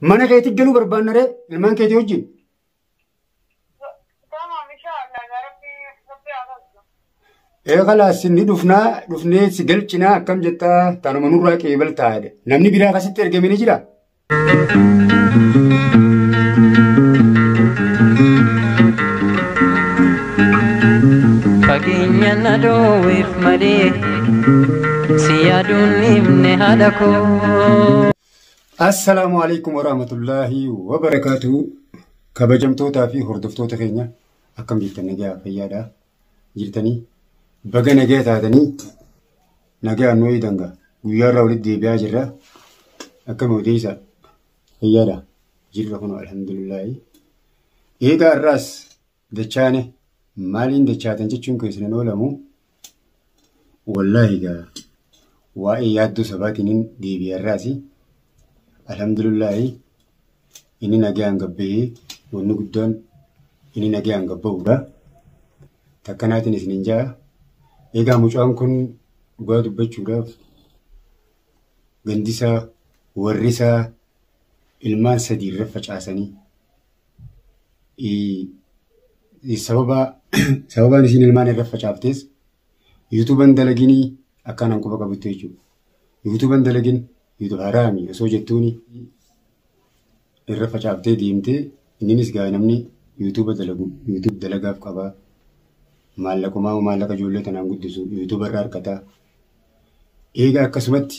Mana keetti galuu barbaanna ree ilmaan keetii wajjin. Tamam inshallah rabbi rabbi haa tolchu. Ee khalaas ni dhufnaa dhufnee si galchinaa akkam jettaa tanuma nurraa qeebaltaa jedhe. Namni biraa akkasitti ergame ni jiraa? Fageenya na dhoowweef malee si yaaduun himne haadha koo. Assalaamu alaikum warahmatullaahi wabarakaatuhu. Kabajamtootaa fi hordoftoota keenya akkam jirtan nagaa fayyaadhaa jirtanii baga nagaa taatanii nagaa nu eegangaa guyyaa irraa walitti deebi'aa jirra. Akkam odeessa fayyaadhaa jirra kun alhamdulillaahi. Eegaa irraas dachaane maaliin dachaatan jechuun keessan hin oolamu. Wallaahi egaa waa'ee yaaddoo sabaatiin deebi'a irraasi. Alhamdulillaahi inni nagaan gabbahee wanni guddaan inni nagaan gabbahudha. Takkanaatiin isiniin ja'a. Egaa mucaan kun dhugaa dubbachuudhaaf gandisaa warri isaa ilmaan sadii irra facaasanii sababaan isiin ilmaan irra facaaftes yuutuuban dalaginii akkanaan quba qabuttu jechuudha. Yuutuuban dalagin yuutuub haraami osoo jettuuni irra facaaftee deemtee inninis gaa namni yuutuuba dalagu yuutuub dalagaaf qabaa. Maallaqumaa maallaqa ijoollee tanaan guddisu yuutuuba irraa argataa. Eegaa akkasumatti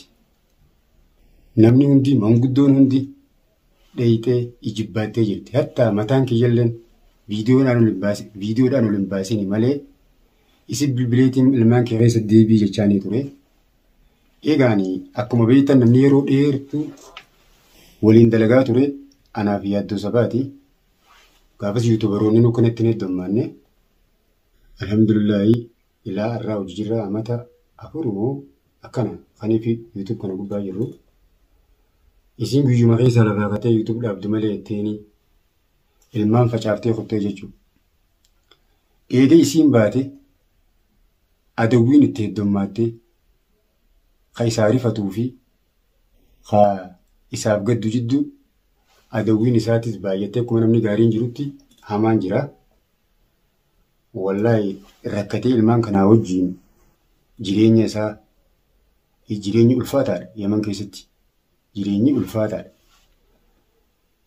namni hundi manguddoon hundi dheeyxee ijibbaattee jirti. Hattaa mataan kiyyalleen viidiyoodhaan ol hin baasini malee isin bilbileetiin ilmaan kee keessa deebii jechaanii ture. Eegaani akkuma beektan namni yeroo dheertuu waliin dalagaa ture anaaf yaaddoo sabaati. Gaafas yuutuubaroonni nu kanatti hin heddummaanne. Alhamdulillaahi ilaa irraa hojii jirra amata afur moo akkana kaniif yuutuub kana gubbaa jirru. Isiin guyyuma keessa lafaa katee yuutuub dhaabdu malee jetteeni ilmaan facaaftee kuttee jechuudha. Eega isiin baate adawwiin itti heddummaattee ka isaa rifatuu fi ka isaaf gaddu jidduu adawwiin isaatis baay'attee akkuma namni gaariin jirutti hamaan jira. Wallaahi rakkatee ilmaan kanaa wajjin jireenya isaa jireenyi ulfaataadha Yaman keessatti. Jireenyi ulfaataadha.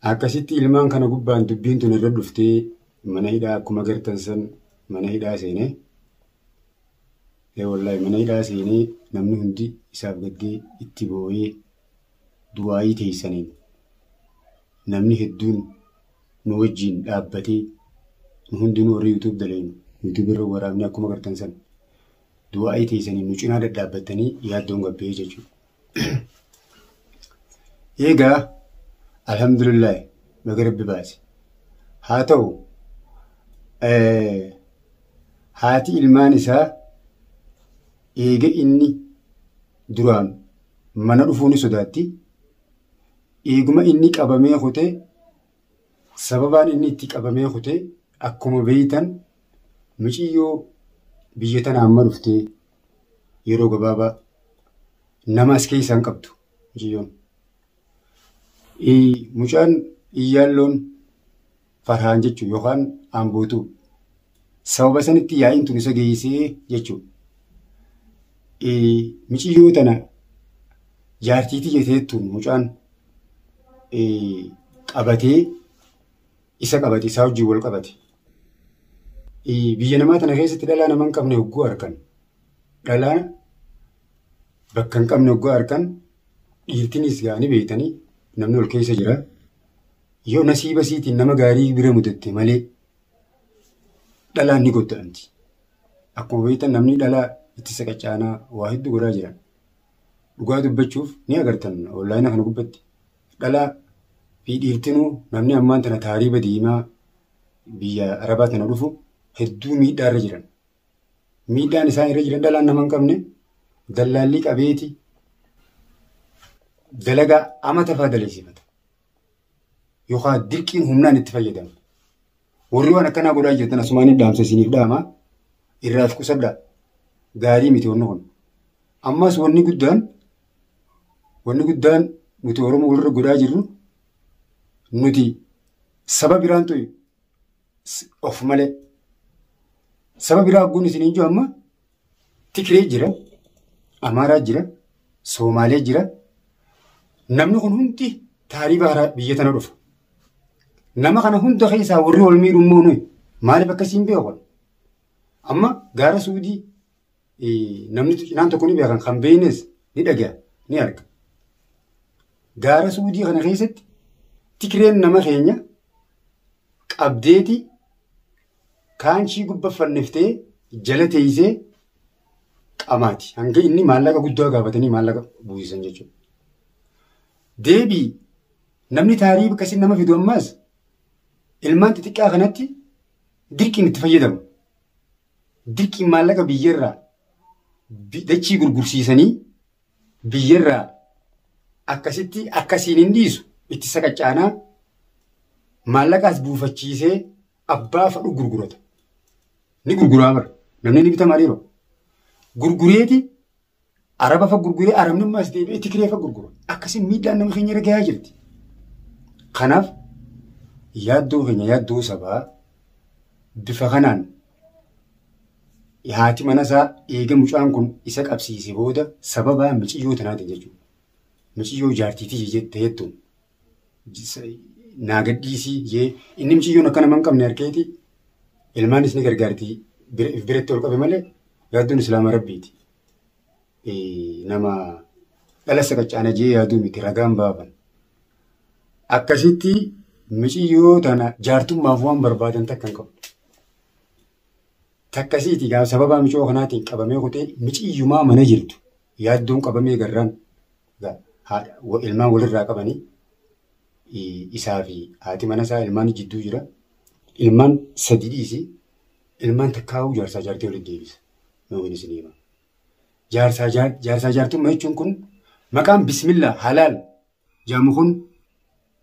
Akkasitti ilmaan kana gubbaan dubbiin tun irra dhuftee mana hidhaa akkuma gartan san mana hidhaa seenee wallaahi mana hidhaa seenee namni hundi isaaf gaddee itti boo'ee du'aayii teessaniin namni hedduun nu wajjin dhaabbatee nu hundinuu warri yuutuub dalagnu yuutuub irra waraabnee akkuma gartan san du'aayii teessaniin nu cinaa dhadhaabbatanii yaaddoon gabbee jechuudha. Eegaa alhamdulillaahi baga rabbi baase. Haa ta'u haati ilmaan isaa eega inni duraan mana dhufuu ni sodaatti. Eeguma inni qabamee kutee sababaan inni itti qabamee kutee akkuma beektan muciyyoo biyya tana amma dhuftee yeroo gabaabaa nama as keessaa hin qabdu muciyyoon. Mucaan iyyaalloon Farhaan jechuun yookaan Ambootuu sababa sanitti yaa'iin tun isa geessee jechuudha. Muciyyoo tana jaartiitii jeteettuun mucaan qabatee isa qabate isaa wajjin wal qabate. Biyya namaa tana keessatti dhalaa nama hin qabne hogguu harkan. Dhalaa bakka hin qabne hogguu harkan dhiirtinis gaanii beektanii namni ol keessa jira. Yoo nasiiba isiitiin nama gaarii bira mudatte malee dhalaan ni godda'amti. Akkuma beektan namni dhalaa itti saqacaanaa waa hedduu godhaa jiran. Dhugaa dubbachuuf ni agartan onlaayina kana gubbatti. Dhalaa fi dhiirtinuu namni ammaan tana taariiba diimaa biyya Arabaa tana dhufu hedduu miidhaa irra jiran. Miidhaan isaan irra jiran dhalaan nama hin qabne dallaalli qabeeti dalagaa amata fa'aa daleessifata. Yookaan dirqiin humnaan itti fayyadama. Warri waan akkanaa godhaa jirtan asumaan dhaamsa isiniif dhaama irraa of qusadhaa. Gaarii miti wanni kun. Ammas wanni guddaan nuti Oromoo walirra godhaa jirru Nuti saba biraan tuyi of malee. Saba biraa hogguun isiniin jiru amma Tigree jira, Amaaraa jira, Soomaalee jira. Namni kun hundi taariiba karaa biyya tana dhufa. Nama kana hunda keessaa warri wal miidhu immoo nuyi maaliif akkasiin beekan? Amma gaara Suudii namni cinaan tokko ni beekan kan beeknes ni dhagaya ni arga. Gaara Suudii kana keessatti Tigreen nama keenya qabdeeti kaanshii gubba fanniftee jala teessee qamaati. Hanga inni maallaqa guddaa gaafatanii maallaqa buusisan jechuudha. Deebii namni taariiba akkasiin nama fidu ammaas ilmaan xixiqqaa kanatti dirqiin itti fayyadamu. Dirqiin maallaqa biyyarraa dachii gurgursiisanii biyyarraa akkasitti akkasiin hin dhiisu itti saqaccaanaa maallaqaas buufachiisee abbaa fadhu gurgurata. Ni gurguraa bara. Namni ni bitama yeroo. Gurgureeti araba fa gurguree arabni ammaas deebi'ee Tigree fa gurgura. Akkasiin miidhaan nama keenya irra gahaa jirti. Kanaaf yaaddoo keenya yaaddoo sabaa bifa kanaan haati mana isaa eega mucaan kun isa qabsiise booda sababa miciyyoo tanaatiin jechuudha. Miciyyoo jaartiitii jette jettuun naa gadhiisii jee inni miciyyoon akka nama hin qabne harkeeti ilmaanis ni gargaarti biratti ol qabe malee yaaddoon islaama rabbiiti. Nama dhala saqaccaana jee yaaduu miti ragaan baafan. Akkasitti miciyyoo tana jaartummaaf waan barbaadan takka hin qabu. Takkasiiti gaafa sababa micoo kanaatiin qabamee kutee miciyyumaa mana jirtu yaaddoon qabamee garraan ilmaan walirraa qabanii isaa fi haati mana isaa ilmaan jidduu jira. Ilmaan sadi dhiisi ilmaan takkaa'uu jaarsaa jaartii walitti deebisa. Nuuhin isin hima. Jaarsaa jaartummaa jechuun kun maqaan bismillah halaal jedhamu kun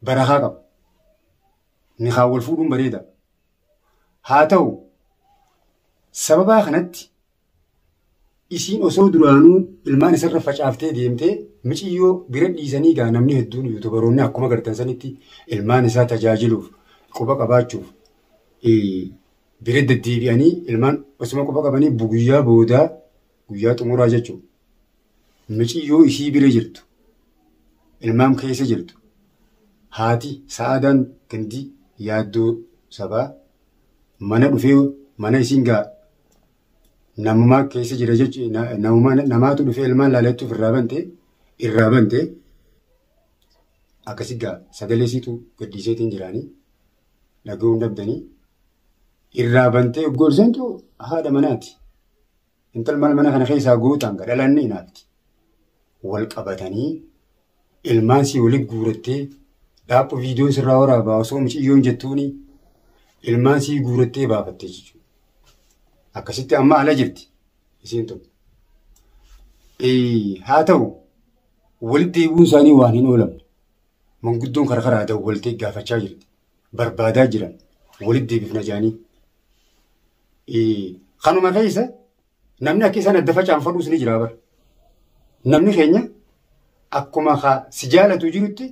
barakaa qaba. Ni kaan wal fuudhuun bareeda. Haa ta'u sababaa kanatti isiin osoo duraanuu ilmaan isarra facaaftee deemtee miciyyoo bira dhiisanii gaa namni hedduun yuutubaroonni akkuma gartan sanitti ilmaan isaa tajaajiluuf quba qabaachuuf bira deddeebi'anii ilmaan osuma quba qabanii guyyaa boodaa guyyaa xumuraa jechuudha. Miciyyoo isii bira jirtu ilmaan keessa jirtu haati sa'aadaan gandii yaaddoo sabaa mana dhufee mana isiin gaa namumaa keessa jira jechuudha. Namaatu dhufee ilmaan laalattuuf irraa bante akkasi gaa sagalee siitu gadhiiseetiin jiraanii dhaga'uun dhabdanii irraa bantee gorseentu haadha manaati. Intal mana kana keessaa gootaan gaa dhalanni hinaafti. Wal qabatanii ilmaan sii walitti guurattee dhaabbu viidiyoon sirraa waraabaa osoo miciyyoon jettuuni ilmaan sii guurattee baafattee jechuudha. Akkasitti amma ala jirti isiin tun. Haa ta'u walitti deebi'uun isaanii waan hin oolamne. Manguddoon karaa karaa dawwaltee gaafachaa jirti. Barbaadaa jiran walitti deebifna jedhanii. Kanuma keessa namni akka isaan adda facaan fadhuus ni jira bara. Namni keenya akkuma si jaalatu jirutti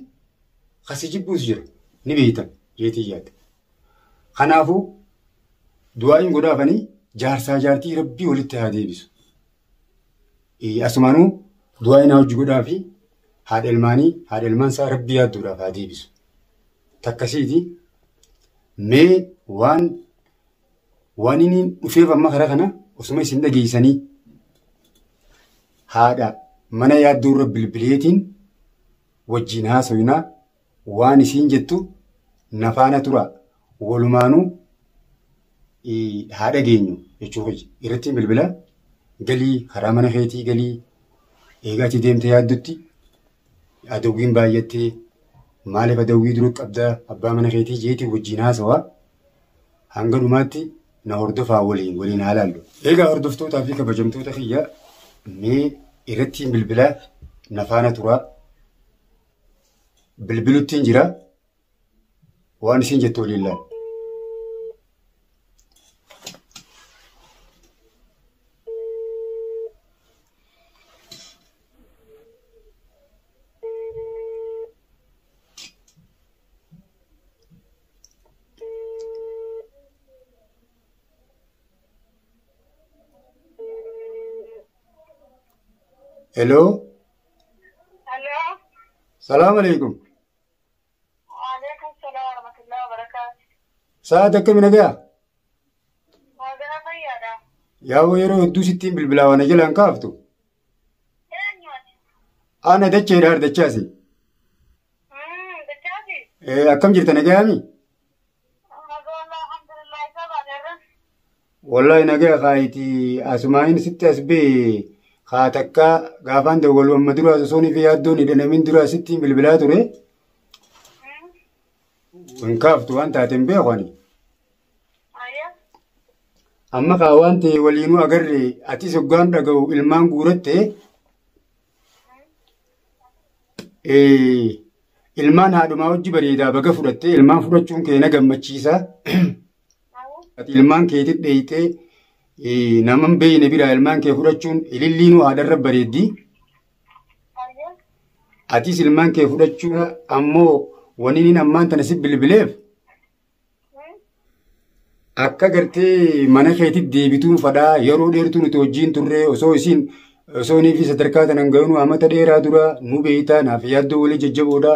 ka si jibbuus jira ni beektan jeetii yaadda. Kanaafuu du'aayin godhaafanii jaarsaa jaartii rabbii walitti haa deebisu. Asumaanuu du'aayin haa hojii godhaa fi haadha ilmaanii haadha ilmaan isaa rabbii yaadduudhaaf haa deebisu. Takkasiiti mee waan inni dhufeef amma karaa kana osuma isin dhageessanii haadha mana yaaddoo irra bilbileetiin wajjin haasawinaa waan isiin jettu nafaana tura walumaanuu haa dhageenyu jechuuf irratti bilbila galii karaa mana keetii galii eegaa ati deemtee yaaddutti adawwiin baay'attee maaliif adawwii dura qabdaa abbaa mana keetii jeetii wajjin haasawaa hanga dhumaatti na hordofaa waliin haa laallu. Egaa hordoftootaa fi kabajamtoota kiyya mee irratti bilbila nafaana turaa bilbiluttiin jira waan isin jettu waliin laala. Hello. Hello. Salaam alaikum. Waalaikum salaam warahmatullahi wabarakatuh. Sa'aat akkami nagayaa? Magaalaa fayyaadha. Yaa'oo yeroo hedduu sittiin bilbilaa waan jalaan kaaftu. Eenyuuti? Ana dacheedha ardachaasi. Dachaasi? Akkam jirta nagayaami? Magaalaa alhamdulillah isa baateerra. Wallahi nagaya kaayiti asumaayin sitti as bee haa takka gaafaan dawwalu amma dura osoon fi yaaddoon hidhanamin dura sittiin bilbilaa ture. Hin kaaftu waan taate hin beeku ani. Ayya. Amma kaa waan ta'e waliinuu agarre atis hoggaan dhaga'u ilmaan guuratte ilmaan haadhumaa hojii bareedaa baga fudhatte ilmaan fudhachuun kee na gammachiisa. Ati ilmaan keetit dheeyitee nama hin beekne biraa ilmaan kee fudhachuun ililliinuu haadharra bareeddi. Ayya. Atis ilmaan kee fudhachuun ammoo wanni inni ammaan tana si bilbileef akka gartee mana keetit deebituun fadhaa yeroo dheertuu nuti wajjin turre osoo isiin osoo inni fi sadarkaa tanan ga'inu amata dheeraa dura nu beeytaa naaf yaaddoo walii jajjaboodha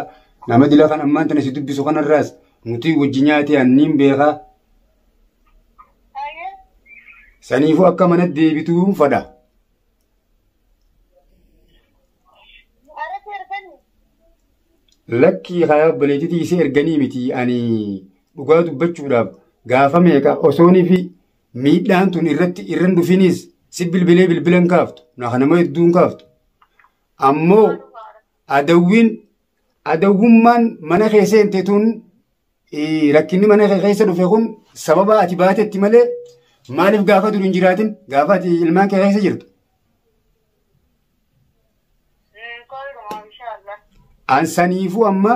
nama dila kan ammaan tana si dubbisu kanarraas nuti wajji nyaate anniin beekaa Ayya. saniifuu akka mana deebituun fadha. Aratti ergani? Lakkii kayaa obboleettiitii isee erganii miti ani dhugaa dubbachuudhaaf gaafa meeqa osoonii fi miidhaan tun irratti irran dhufinis si bilbilee bilbilan kaaftu na nama hedduun kaaftu. Ammoo adawwiin adawwummaan mana kee seente tun rakkinni mana kee keessa dhufe kun sababa ati baatetti malee maaliif gaafa dur hin jiraatin gaafa ati ilmaan kee keessa jirtu. Koyiruma inshallah. An saniifuu amma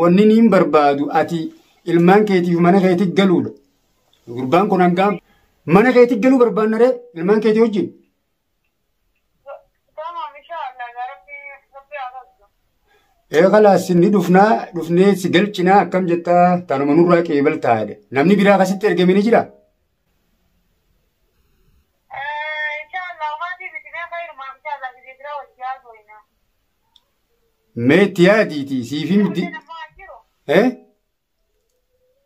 wanni niin barbaadu ati ilmaan keetiif mana keetti galuudha. Gurbaan kun hangaam mana keetti galuu barbaanna ree ilmaan keetii wajjin. Tamam inshallah rabbi rabbi haa tolchu. Ee khalaas inni dhufnaa dhufnee si galchinaa akkam jettaa tanuma nurraa qeebaltaa jedhe. Namni biraa akkasitti ergame ni jira. Inshallah maatii bitinee khayiruma inshallah biyya biraa wajji haasofna. Mee itti yaadiiti siif himti. Namni namaa hin jiru. Eh?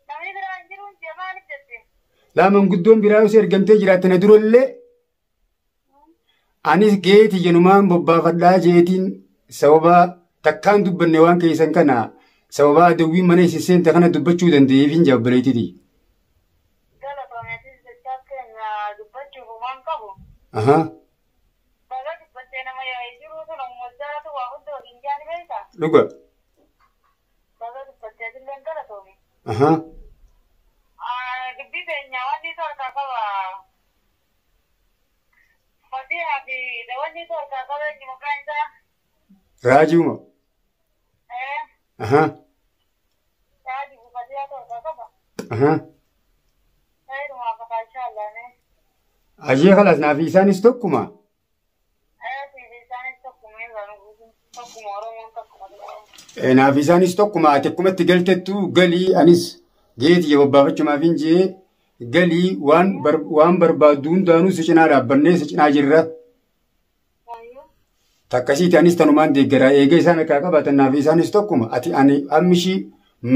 Namni biraa hin jiru jee maaliif jette? Laa manguddoon biraa yoo si ergamtee jiraatte na durallee anis geeti jenumaan bobbaafadhaa jeetiin sababa takkaan dubbanne waan keessan kana sababa adawwiin mana isin seente kana dubbachuu danda'eef hin jabboleetiti. Galatoomeetis jechaa keenya dubbachuuf waan qabu. Ahaa. Baga dubbattee nama yaa'ee jiru sun ammoo jaalatu waa hunda waliin jaani beektaa? Dhuga. Baga dubbattee illee galatoome. Ahaa. Dubbii keenya wanni harkaa qaba. Fatihaa fi wanni harkaa qaba eenyu maqaan isaa? Raajiuma. Ahaa. Raajibu Fatihaa harkaa qaba. Ahaa. Khayrumaa fataa inshaallah. Ayyee khalaas naaf isaanis tokkuma. Isaanis tokkuma tokkuma Oromoon tokkuma. Naaf isaanis tokkuma ati akkumatti galtettu galii anis geeti bobbaafachumaaf hin jee galii waan barbaaddu hundaanuu si cinaa dhaabbannee si cinaa jirra. Takkasiiti anis tanumaan deeggaraa eega isaan akka qabaatan naaf isaanis tokkuma ati ani ammishii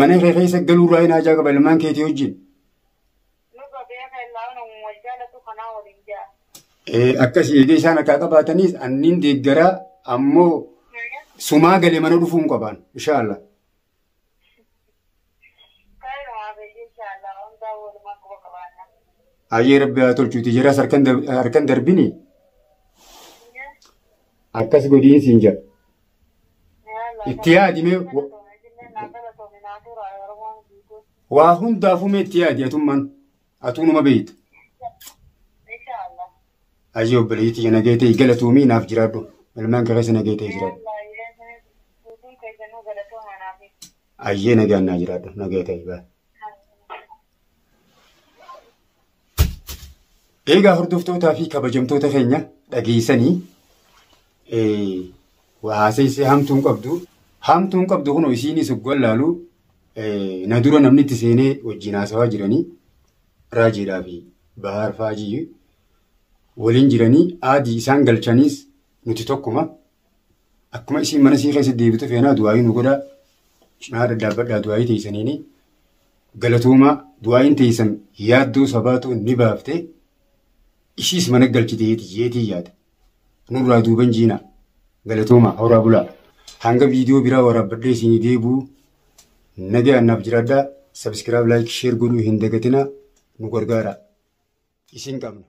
mana kee keessa galuurraa hin haajaa qaba ilmaan keetii wajjin. Nuka beeka illaa wal jaalatu kanaa waliin jaa. Akkasii eega isaan akka qabaatanis anniin deeggaraa ammoo sumaa galee mana dhufuu hin qabaan inshaallah. Khayrumaa beekee inshaallah hundaa walumaa quba qabaanna. Ayyee rabbi haa tolchuuti jiraas harkan darbini akkas godhiin siin jedha. Itti yaadi mee waa hundaafuu mee itti yaadi atummaan atuu numa beeyta. Ayyee obboleettii nagee ta'e galatoomii naaf jiraadhu ilmaan kee keessa nagee ta'e jiraadhu. Ayyee nagaan naa jiraadhu nagee ta'e baa. Egaa hordoftootaa fi kabajamtoota keenya dhageessanii haasa'isee hamtuun qabdu. Hamtuun qabdu kun isiinis hoggan laalu na dura namni itti seenee wajjin haasawaa jiranii raajiidhaa fi bahaar faajii waliin jiranii aadii isaan galchaniis Nuti tokkuma. Akkuma isiin mana isii keessa deebitu feenaa du'aayii nu godhaa. Cinaa dhadhaabbadhaa du'aayii teessaniini. Galatoomaa du'aayiin teessan yaaddoo sabaatu ni baaftee ishiis mana galchitee jeetii yaada. Nurraa duuban jiinaa. Galatoomaa horaa bulaa. Hanga viidiyoo biraa waraabbadhee isinii deebi'u nagaan naaf jiraadhaa. Subscribe, like, share godhuu hin dagatinaa. Nu gargaara. Isin qabna.